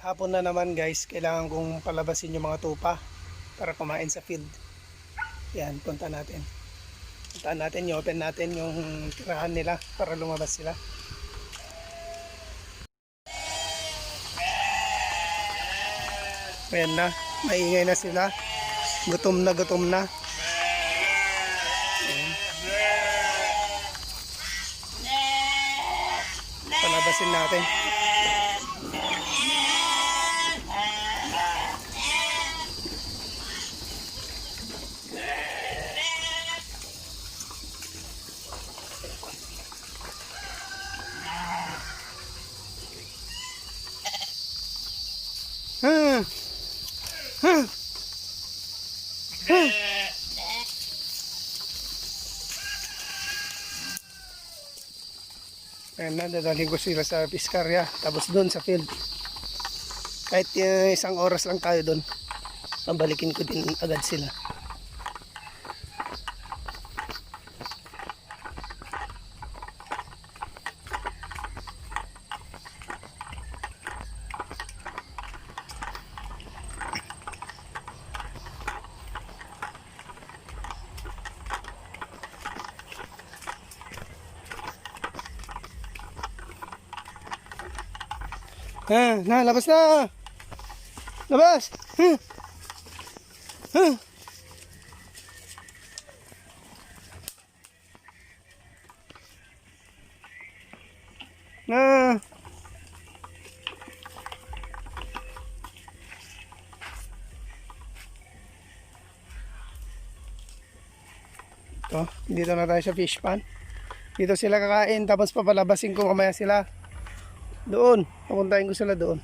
hapon na naman guys, kailangan kong palabasin yung mga tupa para kumain sa field. Yan, punta natin. Puntaan natin, i-open natin yung tirahan nila para lumabas sila. Ayan na, maingay na sila. Gutom na, gutom na. Ayan. Palabasin natin. Ayan na, dadalhin ko sila sa piskarya, tapos doon sa field. Kahit isang oras lang tayo doon, pabalikin ko din agad sila. Labas na! Labas! Na! Ito, dito na tayo sa fish pan. Dito sila kakain, tapos papalabasin ko kamaya sila. Doon, papuntahin ko sila doon.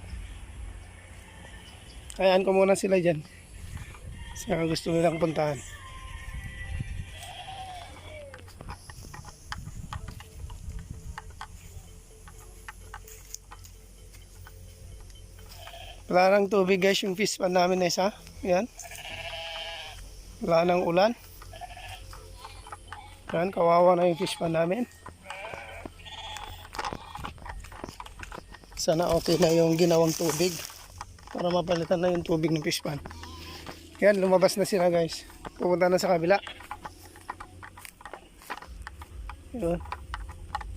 Hayaan ko muna sila dyan. Kasi gusto nilang puntahan. Wala nang tubig guys yung fish pan namin na isa. Yan. Wala nang ulan. Yan, kawawa na yung fish pan namin. Sana okay na yung ginawang tubig para mapalitan na yung tubig ng fish pan. Yan, lumabas na sila guys. Pupunta na sa kabila. Yun.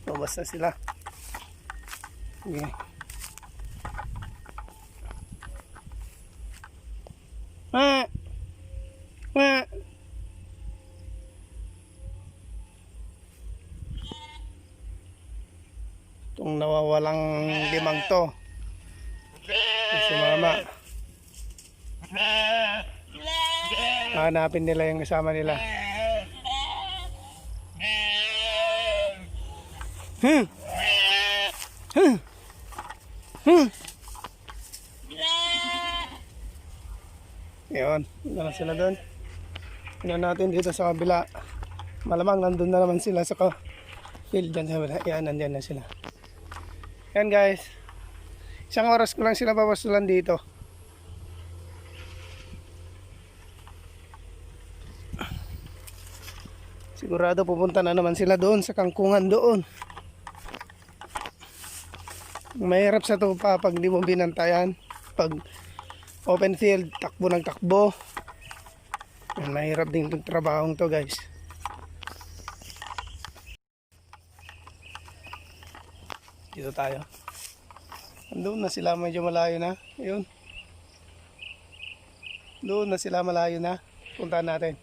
Lumabas na sila. Okay. Itong nawawalang limang to, si mama, hanapin nila yung kasama nila. Yun, na sila doon. Tingnan natin dito sa kabila. Malamang nandun na naman sila sa field dyan sa kabila. Yan, nandyan na sila. Yan guys, isang oras ko lang sila papasulan dito. Sigurado pupunta na naman sila doon sa kangkungan doon. Mahirap sa tupa pag di mo binantayan. Pag open field, takbo ng takbo. Yan, mahirap din itong trabahong to guys. Dito tayo. Doon na sila, medyo malayo na. Ayun. Doon na sila, malayo na. Puntahan natin.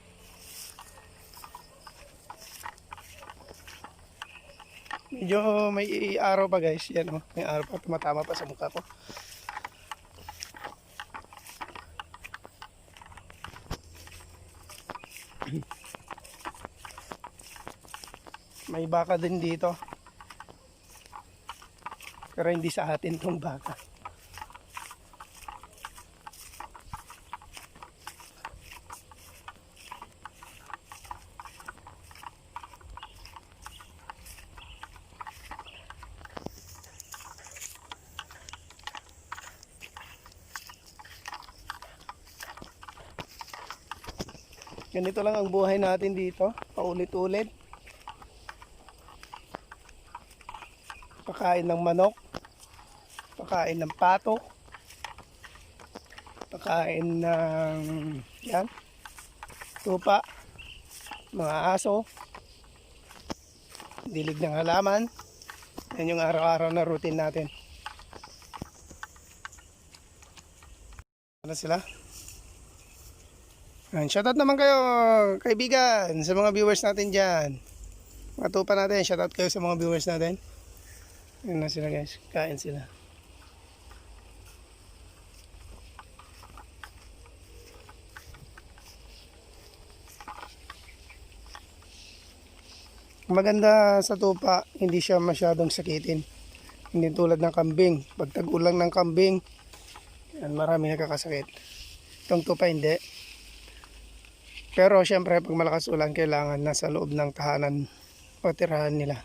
Medyo may araw pa guys. Yan oh. May araw pa. Tumatama pa sa mukha ko. May baka din dito. Pero hindi sa atin tong baka. Ganito lang ang buhay natin dito, paulit-ulit. Pakain ng manok, pakain ng pato, pakain ng yan, tupa, mga aso, dilig ng halaman. Yan yung araw-araw na routine natin. Ano sila? Shoutout naman kayo kaibigan sa mga viewers natin dyan. Mga tupa natin, shoutout kayo sa mga viewers natin. Yan na sila guys, kain sila. Maganda sa tupa, hindi siya masyadong sakitin. Hindi tulad ng kambing. Pag tag-ulang ng kambing, yan, marami nakakasakit. Itong tupa hindi. Pero syempre pag malakas ulan, kailangan nasa loob ng tahanan o tirahan nila.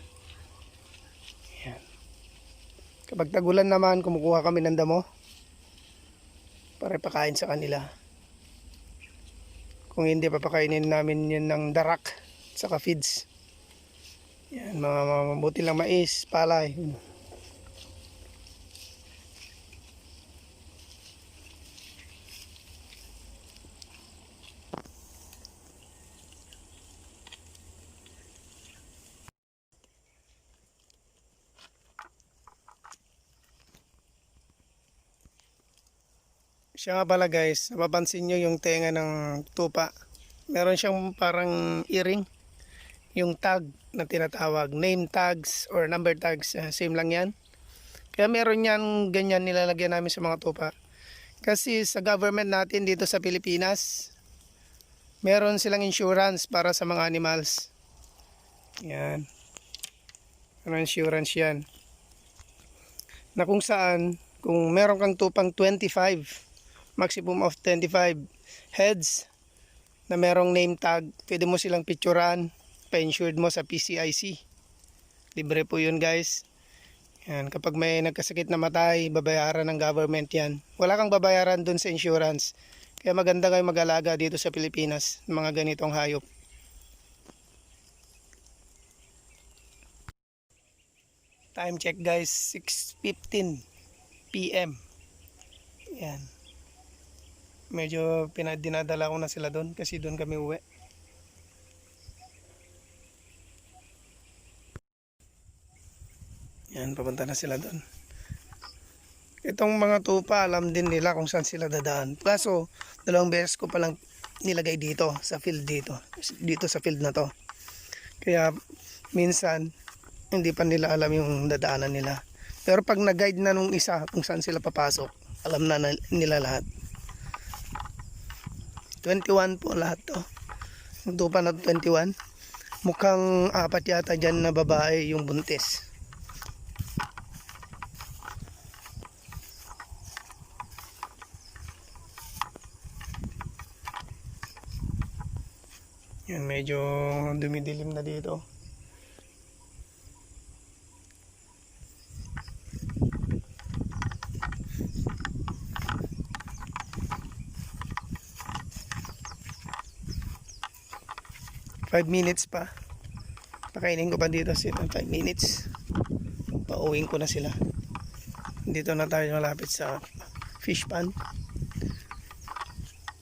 Yan. Kapag tag-ulan naman, kumukuha kami ng damo para pakain sa kanila. Kung hindi, papakainin namin yun ng darak saka feeds. Yan, mga mabuti lang mais, palay. Siya nga pala guys, napapansin nyo yung tenga ng tupa. Meron siyang parang earring. Yung tag na tinatawag, name tags or number tags, same lang yan. Kaya meron yan, ganyan nilalagyan namin sa mga tupa. Kasi sa government natin dito sa Pilipinas, meron silang insurance para sa mga animals. Yan. Meron insurance yan. Na kung saan, kung meron kang tupang 25, maximum of 25 heads na merong name tag, pwede mo silang picturean, pa-insured mo sa PCIC. Libre po yun guys. Yan, kapag may nagkasakit na matay, babayaran ng government yan. Wala kang babayaran dun sa insurance. Kaya maganda kayo mag-alaga dito sa Pilipinas ng mga ganitong hayop. Time check guys, 6:15 PM. Yan. Medyo dinadala ko na sila doon kasi doon kami uwi. Yan, papunta na sila doon. Itong mga tupa, alam din nila kung saan sila dadaan. Kaso, 2 beses ko palang nilagay dito, sa field dito. Dito sa field na to. Kaya, minsan, hindi pa nila alam yung dadaanan nila. Pero pag nag-guide na nung isa kung saan sila papasok, alam na nila lahat. 21 po lahat to. Yung tupa na 21. Mukhang 4 yata dyan na babae yung buntis. Yan, medyo dumidilim na dito. Five minutes pa. Pakainin ko pa dito sila. 5 minutes. Pauwiin ko na sila. Dito na tayo malapit sa fish pond.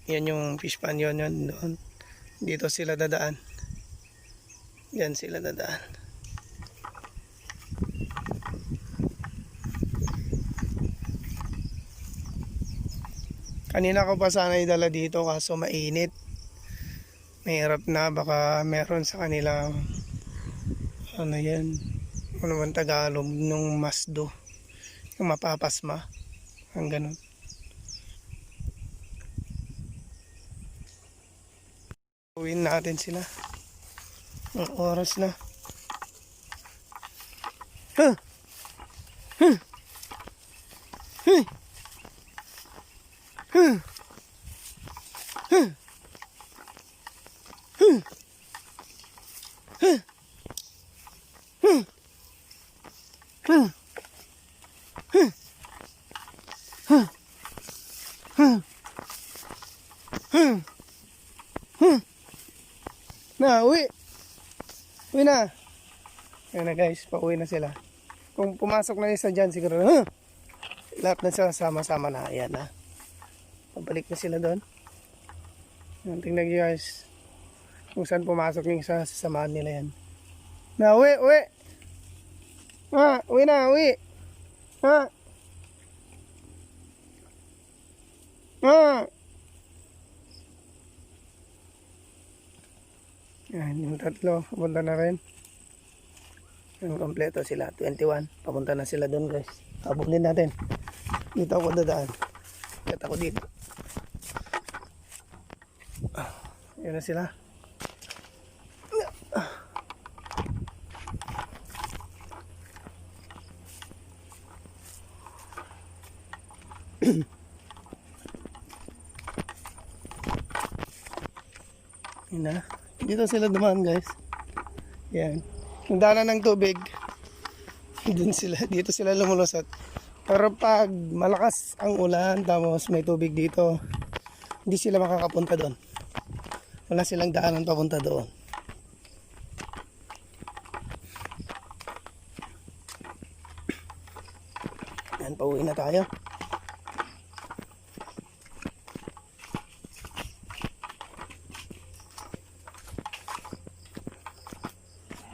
Yan yung fish pond yun doon. Dito sila dadaan. Yan sila dadaan. Kanina ko pa sana idala dito kaso mainit. Mahirap na, baka meron sa kanilang ano yan, ano man Tagalog nung masdo, yung mapapasma, ang ganun. Uwiin natin sila. Ang oras na. Huh! Huh! Huh! Huh! Huh! Na, uwi. Uwi na. Ayan na guys, pauwi na sila. Kung pumasok na isa dyan, siguro, lahat na sila sama-sama na. Ayan na. Pabalik na sila doon. Tingnan nyo guys. Kung saan pumasok yung isa, sasamahan nila yan. Na, uwi, uwi! Ha, uwi na, uwi! Ha? Ha? Yan, yung tatlo, papunta na rin. Yung kompleto sila, 21. Papunta na sila doon guys. Habulin natin. Dito ako dadaan. Kata ko dito. Yan na sila. Yan na. Dito sila dumaan guys. Yan. Yung daanan ng tubig. Dito sila lumulusot. Pero pag malakas ang ulan, tapos may tubig dito, hindi sila makakapunta doon. Wala silang daanan papunta doon. Yan, pauwi na tayo.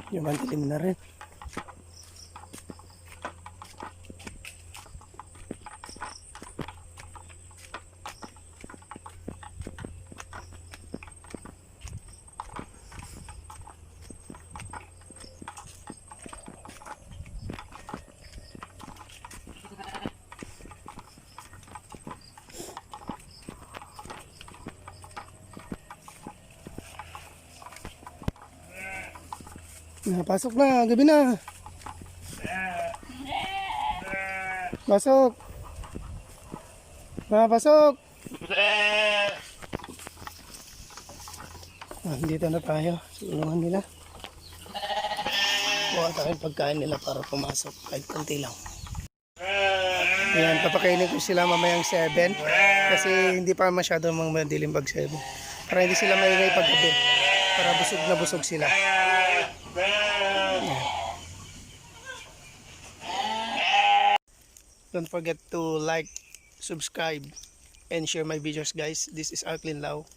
Yung mantilim na rin. Pasok na, gabi na. Pasok. Pasok. Dito na tayo. Tulungan nila. Buka tayo pagkain nila para pumasok. Kahit konti lang. Ayan, papakainin ko sila mamayang 7. Kasi hindi pa masyado madilim pag 7. Para hindi sila maingay pag gabi. Para busog na busog sila. Don't forget to like, subscribe, and share my videos guys. This is Arklin Lau.